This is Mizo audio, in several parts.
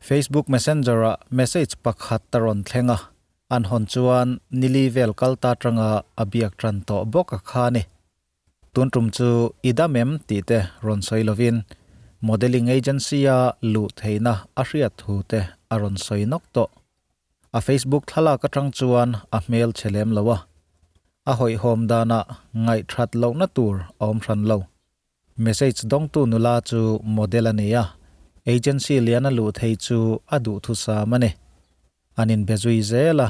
Facebook Messenger-ah message pakhat a rawn thleng a, an hawn chuan nili vel kal ta atanga a biak tan tawh bawk a kha a ni. Tun tum chu i dam em tih te rawn sawi lovin modelling agency-a luh theihna a hriat thu te a rawn sawi nawk tawh. A Facebook thlalak atang chuan a hmel chhe lem lo a, a hawihhawm danah ngaihthat lohna tur a awm hran lo. Message dawngtu nula chu model a ni a, agency lian a luh thei chu a duhthusam a ni. An inbe zui zel a,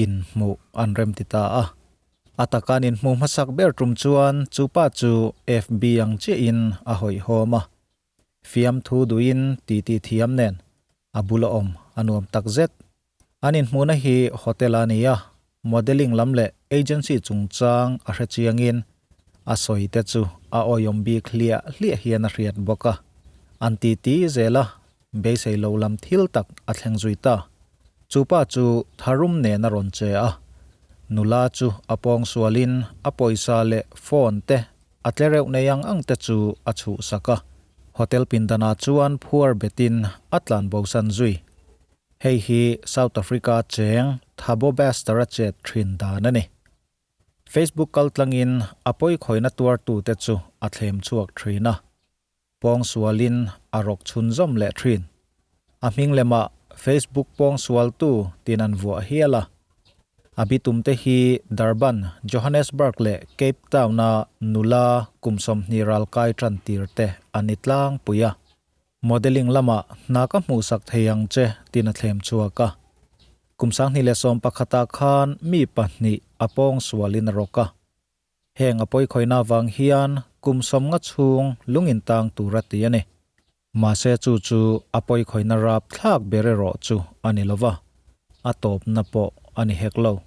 inhmuh an rem ti ta a. A taka an inhmuh hmasak ber tum chuan chu pa chu FB ang chiahin a hawihhawm a. Fiamthu duhin titi thiam nen a bula awm a nuam takzet. An inhmuhna hi hotel a ni a, modelling lam leh agency chungchang a hre chiangin a sawi te chu a awihawm bik hliah hliah hian a hriat bawk a. An titi zel a, beisei lo lam thil tak a thleng zui ta. Chu pa chu tharum nen a rawn che a, nula chu a pawng sualin a pawisa leh phone te a tle reuh nei ang ang te chu a chhuhsak a. Hotel pindanah chuan phuar betin a tlanbosan zui. Hei hi South Africa cheng Thabo Bester-a chet thin dan a ni. Facebook kaltlangin a pawikhawina tuartute chu a thlem chhuak thin a, pawngsualin a rawk chhunzawm leh thin. A hming lemah Facebook pawngsualtu tin an vuah hial a. A bitumte hi Durban, Johannesburg leh Cape Town-a nula kum 20 ralkai tantirte a ni tlangpui a. Modelling lamah hna ka hmuhsak thei ang che tiin a thlem chhuak a. Kum 2011 ah khan mi pahnih a pawng sualin a rawk a. Heng a pawikhawihna avang hian kum 50 chhung lung intang tur a ti a ni. Mahse chu chu a pawikhawihna rap thlak ber erawh chu a ni lova, a tawpna pawh a ni hek lo.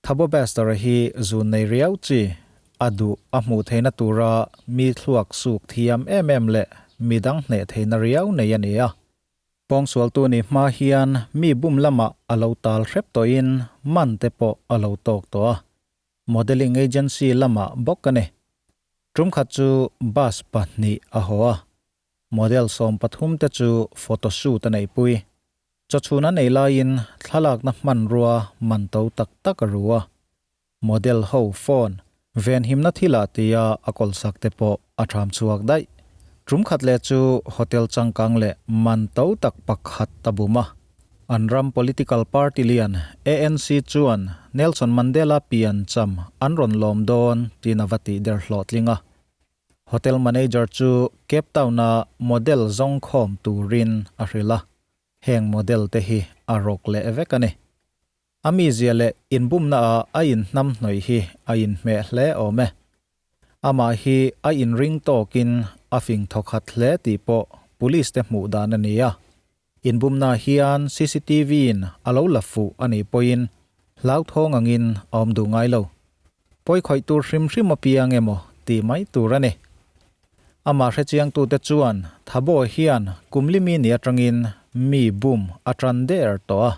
Thabo Bester-a hi zun nei riau chi A duh a hmuh theihna tura mi thluak suk thiam em em leh mi dang hneh theihna riau nei a ni a. Pawngsualtu ni hma hian mi bum lamah a lo tal hrep tawhin man te pawh a lo tawk tawh a. Modelling agency lamah bawk a ni. Tum khat chu bus pahnih a haw a. Model 13 te chu photoshoot a neihpui. Chawchhun a nei laiin thlalakna hmanrua man to tak tak a ru a. Model ho phone venhimna thilah tia a kawlsak te pawh a tham chhuak daih. Tum khat leh chu hotel changkang leh man to tak pakhat a bum a. An ram political party lian ANC chuan Nelson Mandela pian cham an rawn lawm dawn tiin a va tih der hlawhtling a. Hotel manager chu Cape Town-a model zawngkhawm turin a hrilh a. Heng model te hi a rawk leh vek a ni. A mizia leh inbumna ah a inhnam hnawih hi a inhmeh hle awm e. Amah hi a inring tawkin a fing thawkhat hle tih pawh police te hmuh dan a ni a. Inbumna hian cctv in a lo la fuh a nih pawhin hlauthawng angin a awm duh ngai lo. Pawi khawih tur hrim hrim apiang emaw tih mai tur a ni. Amah hrechiangtute chuan Thabo hian kum limi ni atangin mi bum a tan der tawh a.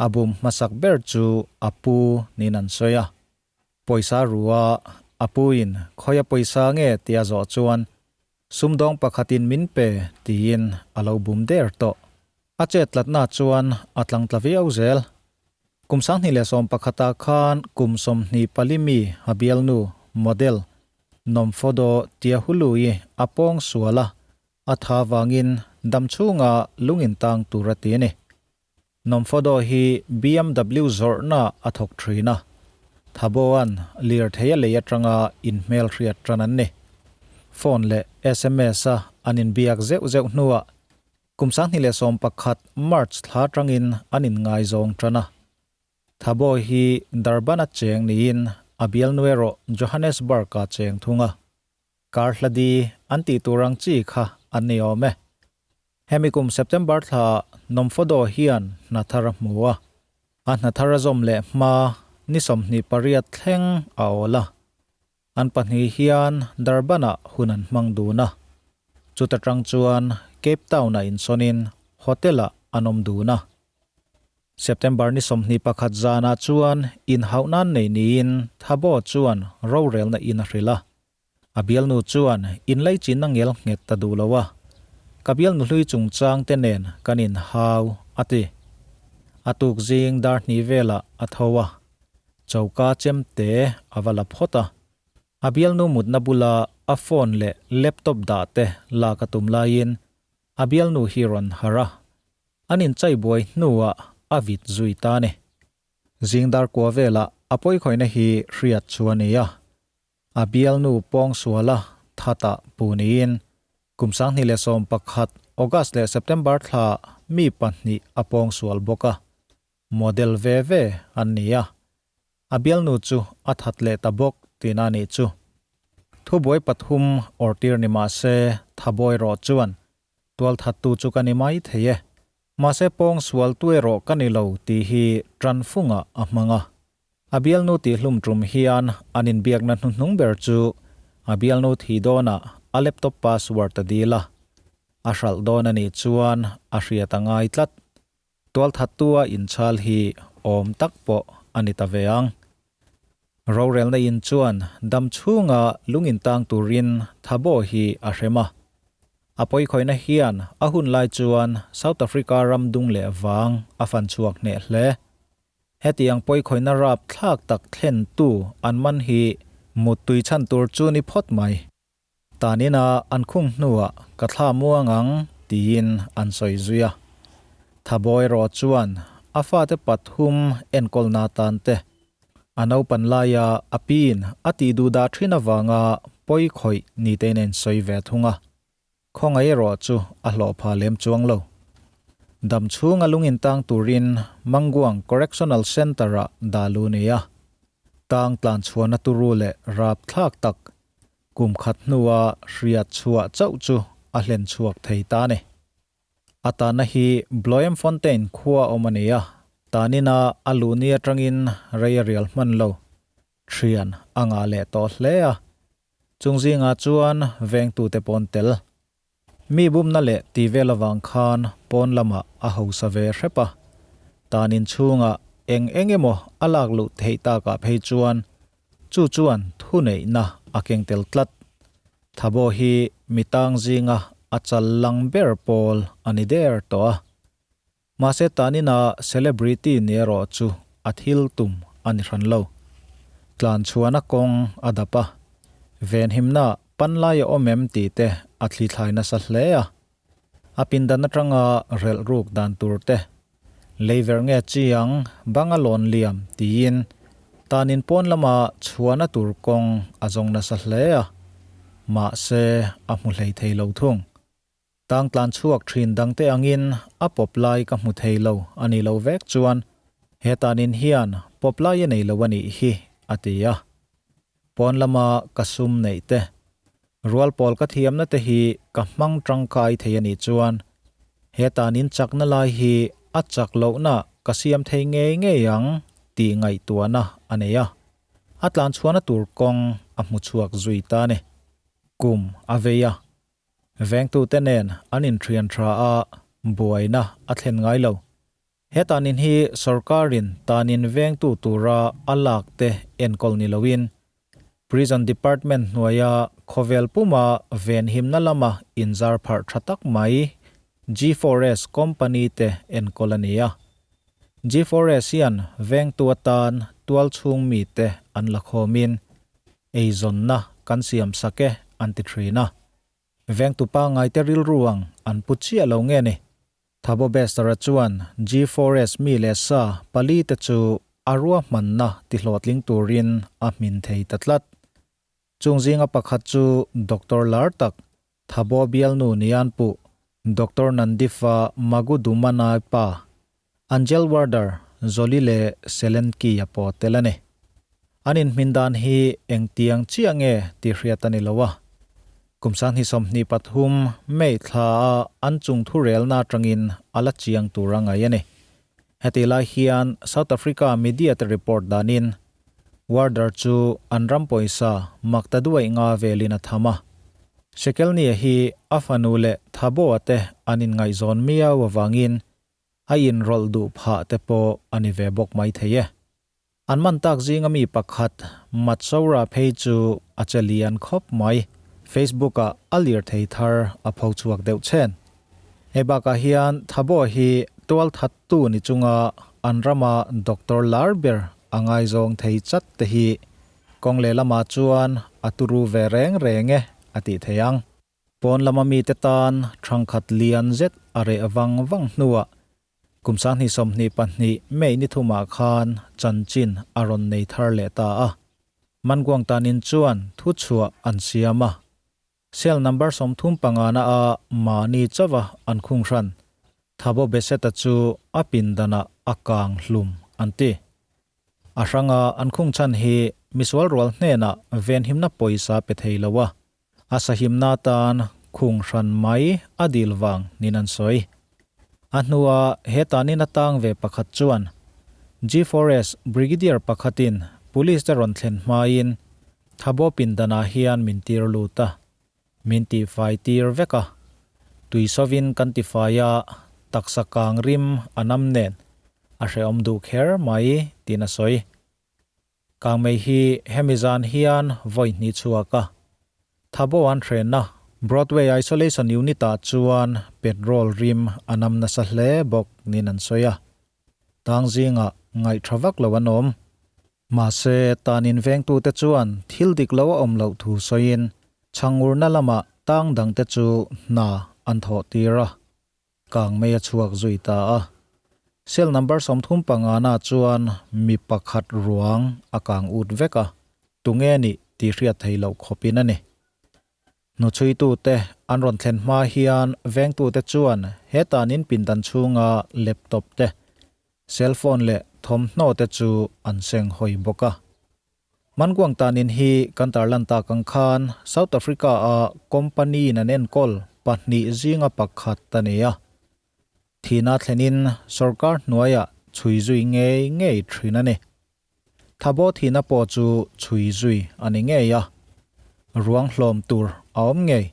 A bum hmasak ber chu a pu niin an sawi a. Pawisa rua a puin khawi a pawisa nge tih a zawh chuan sumdawng pakhatin min pe tiin a lo bum der tawh. A chet tlatna chuan a tlangtla viau zel. Kum 2011 ah khan kum 24 mi a bialnu, model, Nomfodo Tiahului a pawng sual a, a tha vangin damchhunga lung intang tur a ti a ni. Nomfodo hi BMW zawrhna a thawk thin a, Thaboan lirthei a lei atanga inhmelhriat tan an ni. Phone leh sms a an inbiak zeuh zeuh hnuah kum 2011 March thla atangin an inngaizawng tan a. Thabo hi Durban-a cheng niin a bialnu erawh Johannesburg-a cheng thung a. Kar hladi an tih tur ang chi kha an ni awm e. Hemi kum September thla Nomfodo hian hna thar a hmu a, a hna thar a zawm leh hma ni 28 thleng a awl a. An pahnih hian Durban-ah hun an hmang dun a, chuta tang chuan Cape Town-ah insawnin hotel-ah an awm dun a. September ni 21 zanah chuan inhauh nan nei niin Thabo chuan rorelna in a hrilh a. A bialnu chuan inlaichinna ngel nghet ta duh lo a. Ka bialnu hlui chungchang te nen kan inhau, a ti. A tuk zing dar hnih velah a tho a, choka chem te a va la phawt a. A bialnu mutna bula a phone leh laptop dah te lak a tum laiin a bialnu hi rawn harh a, an inchai buai hnuah a vit zui ta a ni. Zing dar kua velah a pawikhawihna hi hriat chu a ni a, a bialnu pawngsuala thatah pu niin kum 2011 August leh September thla mi pahnih a pawngsual bawk a, model ve ve an ni a, a bialnu chu a that leh ta bawk tihna a nih chu. Thubuai pathum awrtir ni mah se thabawi rawh chuan tualthattu chu ka ni mai thei e. Mahse pawng sual tu erawh ka ni lo tih hi Tranfungah a hmang a. A bialnu tihhlum tum hian an inbiakna hnuhnung ber chu a bialnu thih dawnah a laptop password a dil a. A hralh dawn a nih chuan a hriat a ngai tlat. Tualthattua inchhal hi awm tak pawh a ni ta ve ang. Rorelna in chuan dam chhunga lung intang turin Thabo hi a hrem a. A pawikhawihna hian a hun lai chuan South Africa ram dung leh vang a fan chhuak hneh hle. Hetiang pawikhawihna rap thlak tak thlentu an man hi muttui chhan tur chu ni phawt mai. Tanina an khung hnuah ka thla muang ang tiin an sawi zui a. Thabawi erawh chuan a fate pathum enkawlna tan te A naupan laia a piin a tih duh dah thin avanga pawi khawih ni tein a insawi ve thung a, khawngaih erawh chu a hlawh pha lem chuang lo. Dam chhunga lung intang turin Manguang Correctional Centre-ah dah lu ni a, tang tlan chhuahna turu leh rapthlak tak kum khat hnua hriat chhuah chauh chu a hlen chhuak thei ta a ni. A tanna hi Bloemfontein khua awm a ni a, tanina a luhni atangin rei a rial hman lo. Thian a ngah leh tawh hle a, chung zingah chuan vengtute pawn tel. Mi bumna leh ti vel avang khan pawn lamah a hausa ve hrep a, tanin chhungah eng eng emaw a lak luh theih takah phei chuan chu chuan thuneihna a keng tel tlat. Thabo hi mi tang zinga a chal lang ber pawl a ni der tawh a. Mahse tanina celebrity ni erawh chu a thil tum a ni hran lo. Tlan chhuahna kawng a dap a, venhimna panlai a awm em tih te a thlithlai nasa hle a. A pindan atanga relh ruk dan tur te, leiver nge chiang banga lawn liam tiin tanin pawn lama chhuahna tur kawng a zawng nasa hle a, mahse a hmu hlei thei lo thung. Tang tlan chhuak thin dangte angin a pawp lai ka hmu thei lo a nih loh vek chuan he tanin hian pawp lai a nei lo a nih hi, a ti a. Pawn lama ka sum neih te, rual pawl ka thiamna te hi ka hmang tangkai thei a nih chuan he tanin chakna lai hi a chak lohna ka siam thei ngei ngei ang tih ngaihtuahna a nei a, a tlan chhuahna tur kawng a hmu chhuak zui ta a ni. Kum a vei a, vengtute nen an inthian tha a, buaina a thlen ngai lo. He tanin hi sorkarin tanin vengtu tura a lak te enkawl ni loin Prison Department hnuaia khawvel puma venhimna lama inzar pharh tha tak mai G4S company te enkawl a ni a. G4S hian vengtu atan tualchhung mite an la khawmin eizawnna kan siam sak e an ti thin a. Vengtu pangngaite rilru ang an pu chiah lo nge ni? Thabo Bester-a chuan G4S mi leh sa pali te chu a ruahmanna tihlawhtling turin a hmin thei ta tlat. Chung zinga pakhat chu Doctor lar tak, Thabo bialnu nian puh Doctor Nandifa Magudumana pa, Angel Warder Zolile Selenki-a pawh tel a ni. An inhmin dan hi engtiang chiah nge tih hriat a ni lo a. Kum 2023 May thla a an chung thurelna atangin a la chiang tur a ngaih a ni. Hetih lai hian South Africa media te report danin Warder chu an ram pawisa makta duaih nga velin a tham a. Shekelnia hi a fanu leh Thabo-a te an inngaihzawn miau avangin a inrawlh duh phah te pawh a ni ve bawk maithei e. An man tak zinga mi pakhat Matsoura phei chu a che lian khawp mai. Facebook-ah a lirthei thar a pho chhuak deuh chhen. Hei bakah hian Thabo hi tualthattu ni chunga an rama doctor lar ber a ngaizawng thei chat te hi kawng lehlamah chuan a turu ve reng reng e a tih theih ang. Pawn lama mite tan thangkhat lian zet a reh vang vang hnuah kum 2022 May ni thumah khan chanchin a rawn nei thar leh ta a. Manguang tanin chuan thuchhuah an siam a. Cell number 35 na a mahni chauha an khung hran. Thabo Beseta chu a pindanah a kang hlum an ti. A hranga an khung chhan hi misual rual hnenah venhimna pawisa pe thei lo a, a sahimna atan khung hran mai a dil vang niin an sawi. A hnua he tanin a tang ve pakhat chuan G4S Brigadier pakhatin Police te rawn thlen hmain Thabo pindanah hian min tir lut a, min tihfai tir vek a. Tui sovin kan tifai a, taksa kang rim a nam nen a hrehawm duh kher mai tiin a sawi. Kangmei hi hemi zan hian vawi hnih chhuak a, Thabo an hrenna Broadway Isolation Unit-ah chuan petrol rim a nam nasa hle bawk niin an sawi a. Tang zingah ngaihtha vak lo an awm. Mahse, tan invengtute chuan thil dik lo a awm loh thu sawiin chhangurna lamah tang dangte chu hna an thawh tir a, kang mei a chhuak zui ta a. Cell number 35 na chuan mi pakhat ruang a kang ut vek a, tunge nih tih hriat thei loh khawpin a ni. Hnuchhuitute an rawn thlen hma hian vengtute chuan he tanin pindan chhunga laptop te, cellphone leh thawmhnaw te chu an seng hawi bawk a. Manguang tanin hi kan tarlan tak ang khan South Africa a company in an enkawl pahnih zinga pakhat a ni a. Thihna thlenin sorkar hnuaiah chhui zui ngei ngei thin a ni. Thabo thihna pawh chu chhui zui a ni ngei a, ruang hlawm tur a awm ngei.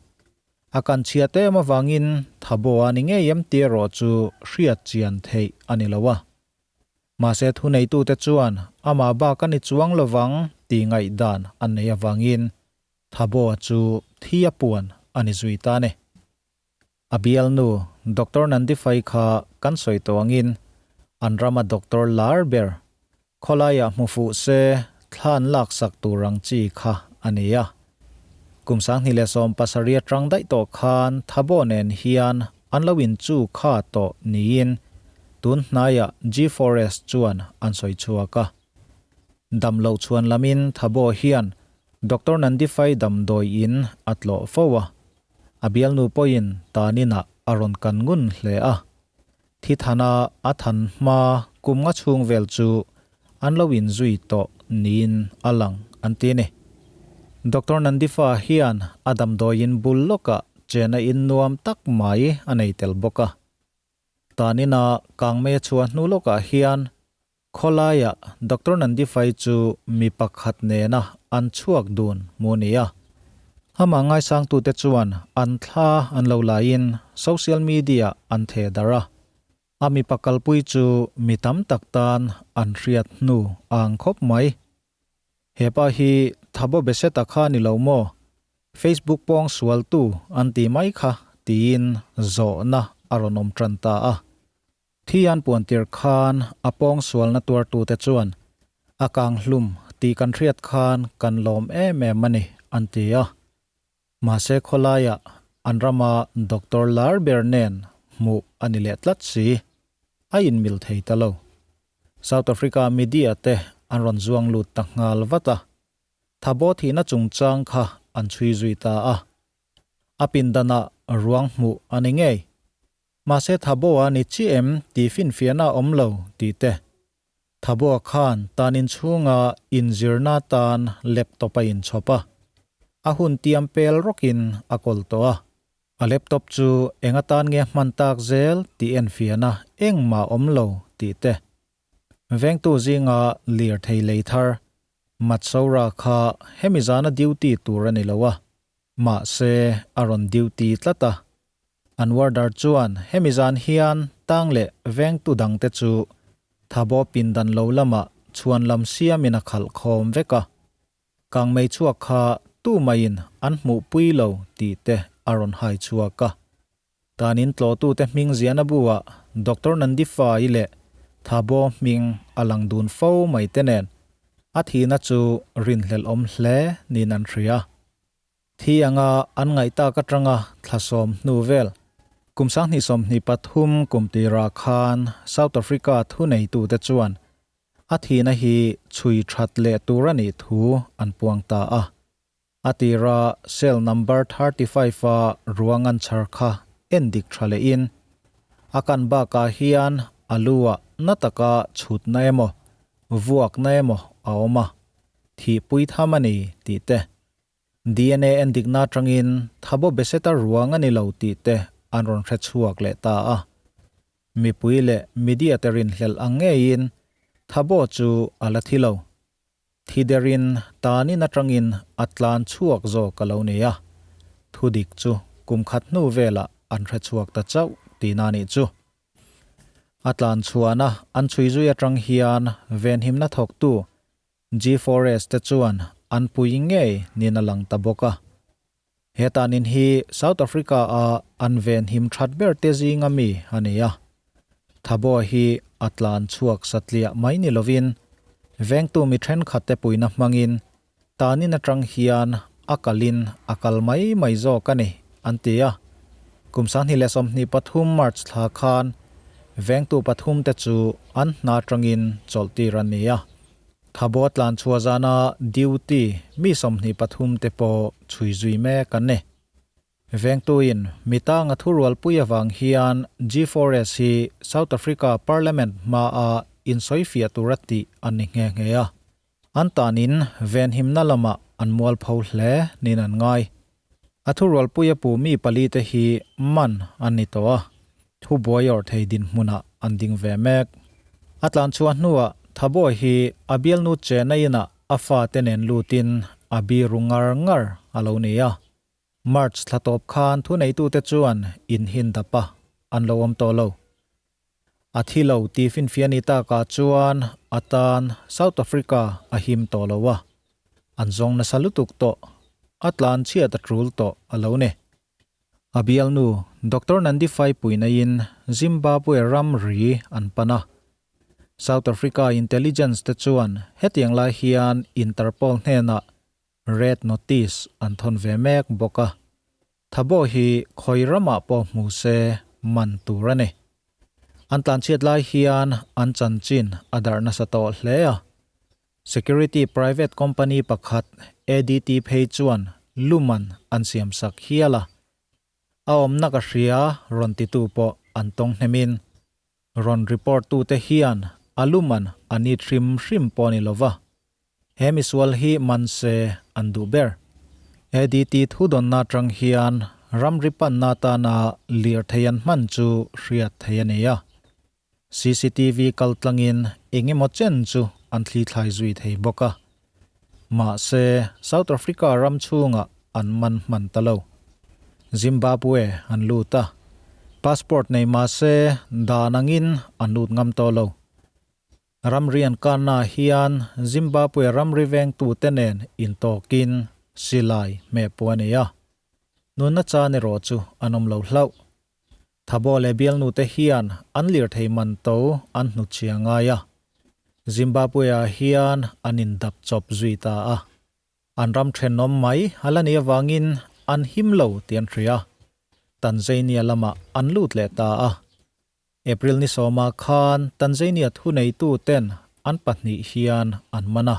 A kan chhia te em avangin Thabo a ni ngei em tih erawh chu hriat chian theih a ni lo a. Mahse thuneitute chuan amah bak a ni chuang lovang tih ngaihdan an nei avangin Thabo chu thi a puan a ni zui ta a ni. A bialnu Doctor Nandifai kha kan sawi tawh angin an rama doctor lar ber khawlaiah hmu fuh se thla an laksak tur ang chi kha a ni a. Kum 2017 atang daih tawh khan Thabo nen hian an lo inchu kha tawh niin tun hnaiah G4S chuan an sawi chhuak a. Dam loh chhuan lamin Thabo hian Doctor Nandifai damdawi in a tlawh fo a. A bialnu pawhin taninah a rawn kan ngun hle a. Thi thana a than hma kum nga chhung vel chu an lo inzui tawh niin a lang an ti a ni. Doctor Nandifa hian a damdawiin bul lawkah chena in nuam tak mai a nei tel bawk a. Tanina kangmei a chhuah hnu lawkah hian Khawlaiah Doctor Nandifai chu mi pakhat nena an chhuak dun hmu a ni a. Amah ngaisangtute chuan an thla an lo laiin social media an theh darh a. A mipa kalpui chu mi tam tak tan an hriat hnu a ang khawp mai. He pa hi Thabo Beseta kha ni lo maw? Facebook pawng sualtu an ti mai kha tiin zawhna a rawn awm tan ta a. Thi an puantir khan a pawng sualna tuartute chuan a kang hlum tih kan hriat khan kan lawm em em a ni, an ti a. Mahse khawlaiah an rama doctor lar ber nen hmuh a ni leh tlat si, a inmil thei ta lo. South Africa media te an rawn zuang lut ta nghal vat a, Thabo thihna chungchang kha an chhui zui ta a. A pindanah ruang hmuh a ni ngei. Mahse Thaboa ni chi em tih finfiahna a awm lo tih te. Thaboa khan tan inchhunga inzirna tan laptop a inchhawp a. A hun tiam pel rawkin a kawl tawh a. A laptop chu eng atan nge hman tak zel tih enfiahna engmah awm lo tih te. Vengtu zinga lirthei lei thar Matsora kha hemi zana duty tur a ni lo a. Mahse a rawn duty tlat a. An warder chuan hemi zan hian tang leh vengtu dangte chu Thabo pindan lo lamah chhuan lam siamin a khalh khawm vek a. Kangmei chhuak kha tu maiin an hmuhpui lo tih te a rawn hai chhuak a. Tanin tlawhtute hming ziahna bu-ah Doctor Nandifai leh Thabo hming a lang dun fo mai te nen a thihna chu rinhlelh awm hle niin an hria. Thi anga an ngaih tak atanga thla sawm hnu vel kum 2023 kum tirah khan South Africa thuneitute chuan a thihna hi chhui that leh tur a nih thu an puang ta a. A tira cell number 35 a ruang an chhar kha en dik tha lehin a kan bakah hian a lu ah na taka chhutna emaw vuakna emaw a awm a, thihpui tham a ni tih te, DNA en dikna atangin Thabo Beseta ruang a ni lo tih te an rawn hre chhuak leh ta a. Mipui leh media te rinhlelh ang ngeiin Thabo chu a la thi lo. Thi derin tanin atangin a tlan chhuak zawk a lo ni a, thudik chu kum khat hnu velah an hre chhuak ta chauh tihna nih chu. A tlan chhuahna an chhui zui atang hian venhimna thawktu G-Forest te chuan an pui ngei niin a lang ta bawk a. He tanin hi South Africa a an venhim that ber te zinga mi a ni a. Thabo hi a tlan chhuak satliah mai ni lovin vengtu mi thenkhat te puina hmangin tanin atang hian a kalin a kal mai mai zawk a ni an ti a. Kum 2023 March thla khan vengtu pathum te chu an hna atangin chawlhtir an ni a. Thabo tlan chhuah zana duty mi 23 te pawh chhui zui mek an ni. Vengtuin mitanga thurualpui awang hian G4S hi South Africa Parliament hmaa insawifiah tura tih an ni nghe nghe a. An tanin venhimna lama an mual pho hle niin an ngai. A thurualpui a pu mi pali te hi man an ni tawh a, thu buai awrh thei dinhmunah an ding ve mek. A tlan chhuah hnuah Thabo hi a bialnu chena inah a fate nen lutin a biru ngar ngar a lo ni a. March thla tawp khan thuneitute chuan in hin dap a, an lo awm tawh lo. A thi lo tih finfiah ni takah chuan a tan South Africa a him tawh lo a, an zawng nasa lutuk tawh, a tlan chhiat a tul tawh a lo ni. A bialnu Doctor Nandi Faipuinaiin Zimbabwe ram ri an pan a, South Africa intelligence te chuan hetiang lai hian Interpol hnenah red notice an thawn ve mek bawk a. Thabo hi khawi ramah pawh hmu se man tur a ni. An tlanchhiat lai hian an chanchin a darh nasa tawh hle a. Security private company pakhat ADT phei chuan luman an siam sak hial a. A awmna ka hria rawn titu pawh an tawng hnemin rawn report tute hian a luman a ni hrim hrim pawh ni lova. He misual hi man se an duh ber. ADT thudawnna atang hian ramri panna atana lirthei an hman chu hriat thei a ni a. CCTV kal tlangin eng emaw chen chu an thli thlai zui thei bawk a. Mahse, South Africa ram chhungah an man hman ta lo. Zimbabwe an lut a. Passport nei mahse dan angin an lut ngam tawh lo. Ramri an kanna hian Zimbabwe ramri vengtute nen intawkin silai hmeh pawh a nei a. Nunna chan erawh chu an awm lo hlauh. Thabo leh bialnute hian an lirthei man to an hnutchhia ngai a. Zimbabwe-ah hian an indap chawp zui ta a. An ram thenawm mai a la nih avangin an him lo tih an hria. Tanzania lamah an lut leh ta a. April ni sawmah khan Tanzania thuneitu ten an pahnih hian an man a.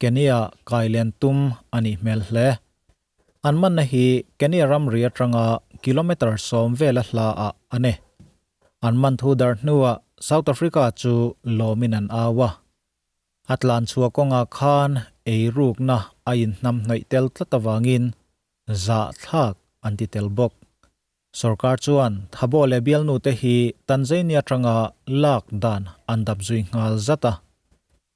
Kenya kailen tum a nih hmel hle. An manna hi Kenya ramri atanga kilometre 10 vela hla ah a ni. An man thu dar hnuah South Africa chu lawmin an au a. A tlan chhuah kawngah khan ei rukna a inhnam hnawih tel tlat awangin zah thlak an ti tel bawk. Sorkar chuan Thabo leh bialnute hi Tanzania atanga lak dan an dap zui nghal zat a.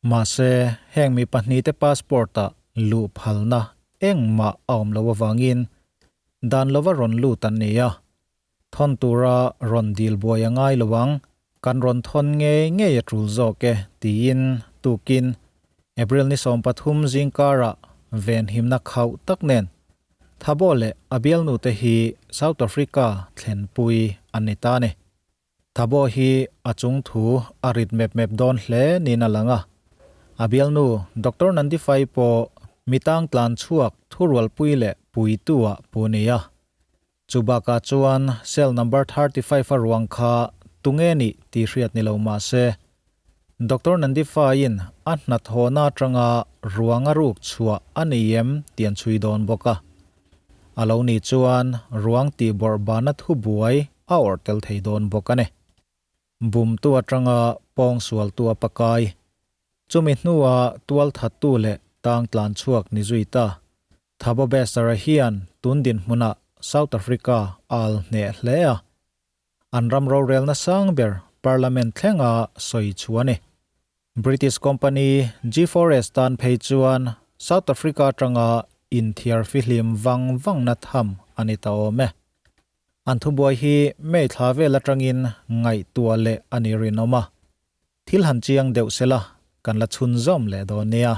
Mahse, heng mi pahnihte passport-ah luh phalna engmah a awm loh avangin dan lova rawn lut an ni a. Thawn tura rawn dil buai a ngai lo ang, kan rawn thawn ngei ngei a tul zawk e tiin tukin April ni 13 zingkarah venhimna khauh tak nen. Thabo leh a bialnu te hi South Africa thlenpui an ni ta a ni. Thabo hi a chung thu a rit mep mep dawn hle niin a lang a. A bialnu Doctor Nandifai pawh mi tang tlan chhuak thurualpui leh puitu-ah pu ni a. Chu bakah chuan cell number 35 a ruang kha tunge nih tih hriat ni lo mah se, Doctor Nandifaiin a hnathawhna atanga ruang a ruk chhuah a nei em tih an chhui dawn bawk a. A lo nih chuan ruang tih bawrh bana thubuai a awrh tel thei dawn bawk a ni. Bumtu atanga pawngsualtu a pakai. Chumi hnua tualthattu leh tang tlan chhuak ni zui ta. Thabo Bester-a hian tun dinhmunah South Africa a al hneh hle a. An ram rorelna sang ber Parliament thlenga sawi chu a ni. British company G4S tan phei chuan South Africa atanga inthiar fihlim vang vangna tham a ni ta awm e. An thubuai hi May thla vel atangin ngaihtuah leh a ni rinawm a. Thil han chiang deuh sela kan la chhunzawm leh dawn nia.